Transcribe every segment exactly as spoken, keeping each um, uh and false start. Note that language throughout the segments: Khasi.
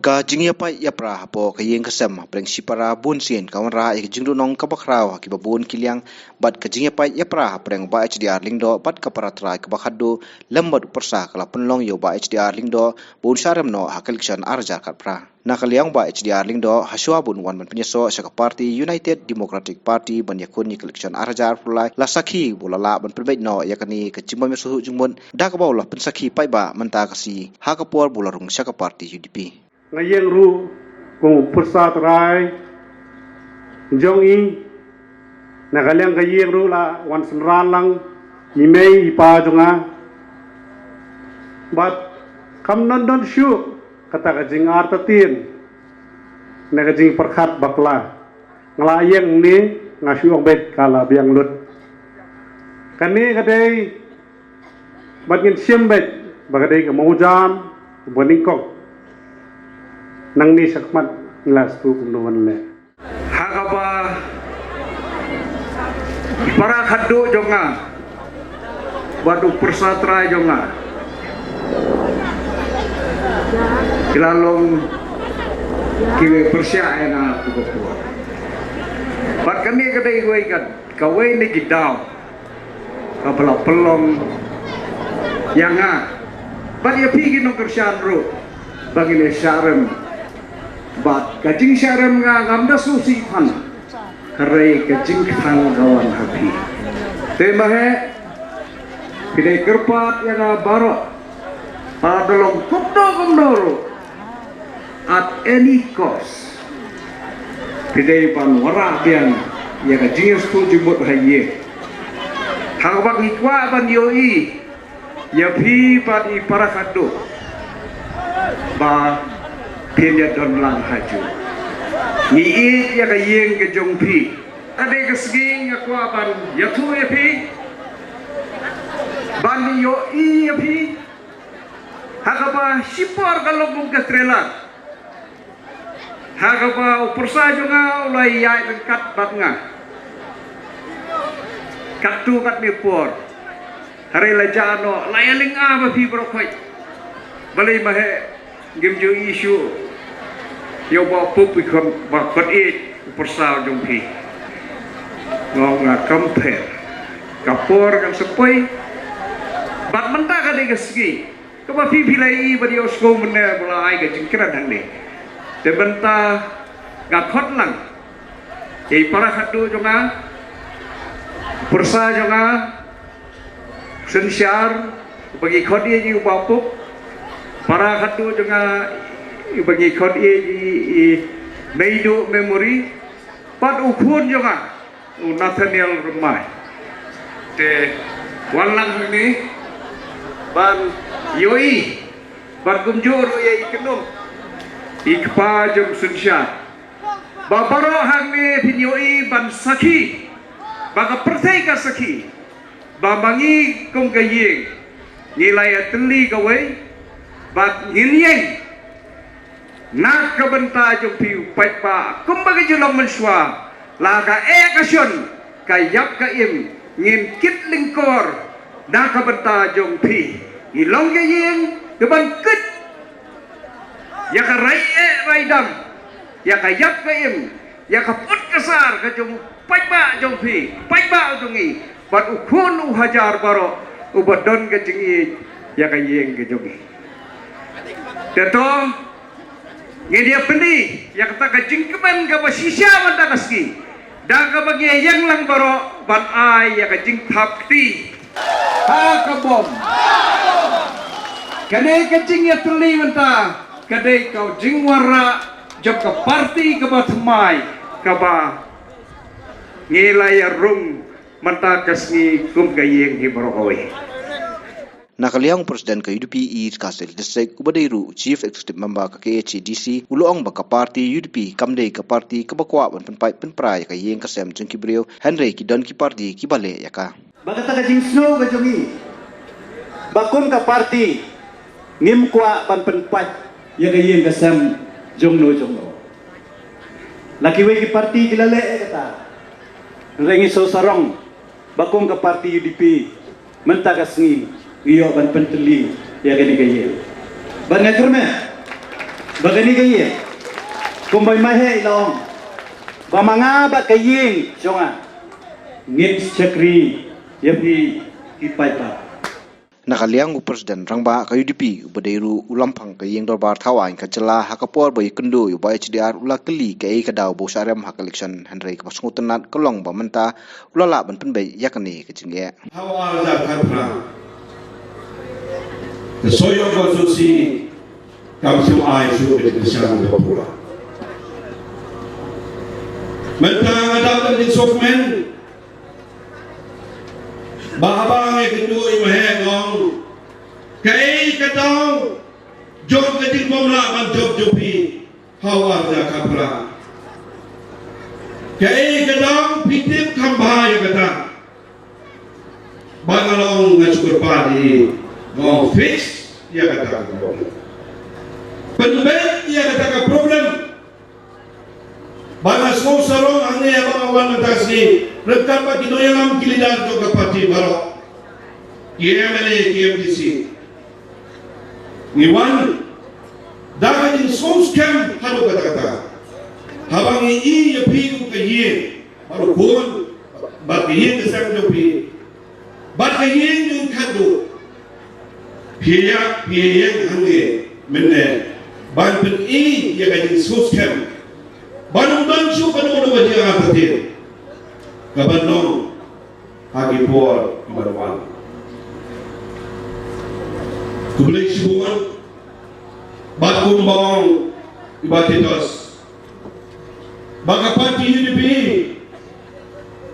Ka jingïapait ïapra hapoh ka ïing ka sem hapdeng shipara bun sien ka wanrah ïa ka jingduhnong kaba khraw ha kiba bun ki liang, bad ka jingïapait ïapra hapdeng Bah H D R Lyngdoh bad ka para trai kaba khatduh lem bad u pyrsa ka la pynlong ïa u Bah H D R Lyngdoh ba un shah rem noh ha ka election ar hajar khatphra. Na ka liang Bah H D R Lyngdoh, hashwa ba un wan ban pynïasoh sha ka party United Democratic Party ban ïakhun ïa ka election ar hajar arphew lai, la sakhi ba u la lah ban pynbeit noh ïa kane ka jingbym ïasngewthuh jingmut da kaba u la pynsakhi paidbah mynta ka sngi ha ka por ba u la rung sha ka party U D P. Nga ïeng ruh kum u pyrsa trai jong i, na ka liang ka ïing ruh la wan synran lang i mei i pa jong nga. Bad kam don don shuh kata ka jingartatien na ka jingpyrkhat bakla. Nga la ïeng ne nga shu ong beit ka la biang lut. Kane ka dei bad ngin shim beit ba ka dei ka mawjam ba nyngkong. Nangne shakhmat ngi la sdang kumno ban leh. Ha kaba i para khadduh jong nga bad u pyrsa trai jong nga ki la long kiwei pyrshah ïa nga ha ka por. Bad kane ka dei kawei ka, kawei na ki daw kaba la pynlong ïa nga bad ïa phi ki nongkyrshan ruh ba ngin ïa shah rem. Bad ka jingshah rem nga ngam da sngewsih phan, hynrei ka jingkthang ka wan ha phi. Te ma he phi dei kyrpad ïa nga baroh, ba da long kumno kumno ruh, at any cost, phi dei ban wanrah biang ïa ka jingïasngewthuh jingmut ha ïing. Ha kaba ngi kwah ban ïohi ïa phi bad i para khadduh ba phin ïa don lang ha ju. Ngi ïeit ïa ka ïing ka jong phi. Ka dei ka sngi nga kwah ban ïathuh ïa phi, ban ïohi ïa phi. Ha kaba shipor ka long kum ka trailer. Ha kaba u pyrsa jong nga u la ïaid ryngkat bad nga katto katne por. Hynrei la jah noh, la ïalynga ba phi baroh khoit. Balei ma he ngim ju ïohi shuh ïa u Bah Pup, i khun ba khot ïeit, u pyrsa jong phi. Nga ong nga kam pher. Ka por kan sa poi. Bad mynta ka dei ka sngi kaba phi phi la ïohi bad ïohsngew mynne ba la ai ka jingkren hangne. Te mynta nga khot lang ïa i para khadduh jong nga, pyrsa jong nga, synshar, uba ngi khot ïa i u Bah Pup, para khadduh jong nga, uba ngi khot ïa i, i Meiduh Memory, bad u khun jong nga u Nathaniel Rymbai. Te wan lang hangne ban ïohi, ban kumjuh ruh ïa i kynum, i kpa jong synshar. Ba baroh hangne phin ïohi ban sakhi, ba ka pyrthei ka sakhi, ba ma ngi kum ka ïing ngi la ïatylli kawei, bad ngin ïeng na ka bynta jong phi u paidbah, kumba ka ju long mynshuwa, la ka eh ka shon, ka ïap ka im, ngin kit lyngkor na ka bynta jong phi. Ngi long ka ïing kaban kit ïa ka rai eh rai dam, ïa ka ïap ka im, ïa ka put ka sar ka jong u paidbah jong phi, paidbah jong ngi, bad u khun u hajar baroh uba don ka jingïeit ïa ka ïing ka jong ngi. Te to ngin ïa pyni ïa kata ka jingkmen kaba shisha mynta ka sngi da kaba ngi ïeng lang baroh ban ai ïa ka jingthap kti ha ka bom. Kane ka jingïatylli mynta ka dei ka jingwanrah jong ka parti kaba thymmai kaba ngi la ïa rung mynta ka sngi kum ka ïing hi baroh kawei. Na ka liang u President ka U D P East Khasi Hills District, uba dei ruh u Chief Executive Member ka K H A D C, u la ong ba ka parti U D P kam dei ka parti kaba kwah ban pynpait pynpra ïa ka ïing ka sem jong ki briew, hynrei ki don ki parti kiba leh ïa ka. Ba kata ka jingsngew ka jong ngi, ba kum ka parti ngim kwah ban pynpait ïa ka ïing ka sem jongno jongno. La kiwei ki parti ki la leh ïa kata, hynrei ngi sngewsarong ba kum ka parti U D P mynta ka sngi ngi ïoh ban pyntylli ïa kane ka ïing. Bad nga kyrmen, Ba kane ka ïing, kumba i Maheh i la ong, ba ma nga bad ka ïing jong nga ngin shakri ïa phi ki paidbah. Na ka liang u President Rangbah ka U D P uba dei ruh u Lamphang ka Ïing Dorbar Thawaiñ ka Jylla ha ka por ba ïakynduh ïa u Bah H D R u la kylli kaei ka daw ba u shah rem ha ka election, hynrei kaba sngewtynnat ka long ba mynta u la lah ban pynbeit ïa kane ka jingeh. Haoid ar hajar khatphra, ka Sohiong Constituency kam shym ai shuh ka jingkyrshan na ka pura. Mynta nga dap da ka jingsngewkmen ba haba nga ïakynduh ïa i Maheh, nga ong, kaei ka daw jong ka jingbymlah ban jop jong phi haoid ar hajar khatphra? Kaei ka daw? Phi tip kham bha ïa kata. Ba nga la ong, nga shu kyrpad ïa i, nga ong fix ïa kata ka problem. Pynbeit ïa kata ka problem. Ba nga sngew sarong hangne haba nga wan mynta ka sngi ryngkat bad ki nongïalam, ki leader jong ka party baroh, ki M L A, ki M D C. Ngi wan da ka jingsngewskhem haduh katta katta. Haba ngi ïohi ïa phi kum ka ïing bad u khun bad ka ïing ka sem jong phi bad ka ïing jong i khatduh, phi ïa, phi ïeng hangne mynne ban pyni ïa ka jingsngewskhem ban ym don shuh kano kano ka jingïaid ka ban long ha ki por kiban wan. Khublei shibun. Bad kumba ong i Bah Titos, ba ka party U D P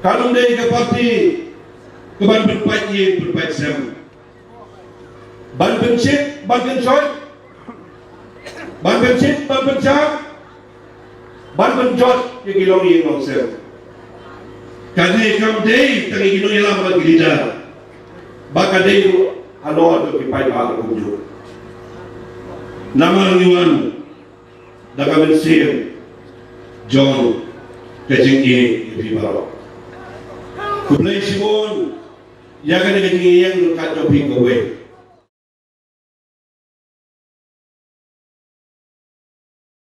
kan ym dei ka party kaban pynpait ïing pynpait sem, ban pynshit ban pynshoi, ban pynshit ban pynshar, ban pynjot ïa ki longïing longsem. Kane kam dei tang ïa ki nongïalam bad ki leader, ba ka dei ruh halor jong ki paidbah kumjuh. Namar ngi wan da ka mynsiem jong ka jingïeit ïa phi baroh. Khublei shibun ïa kane ka jingïeng ryngkat jong phi kawei.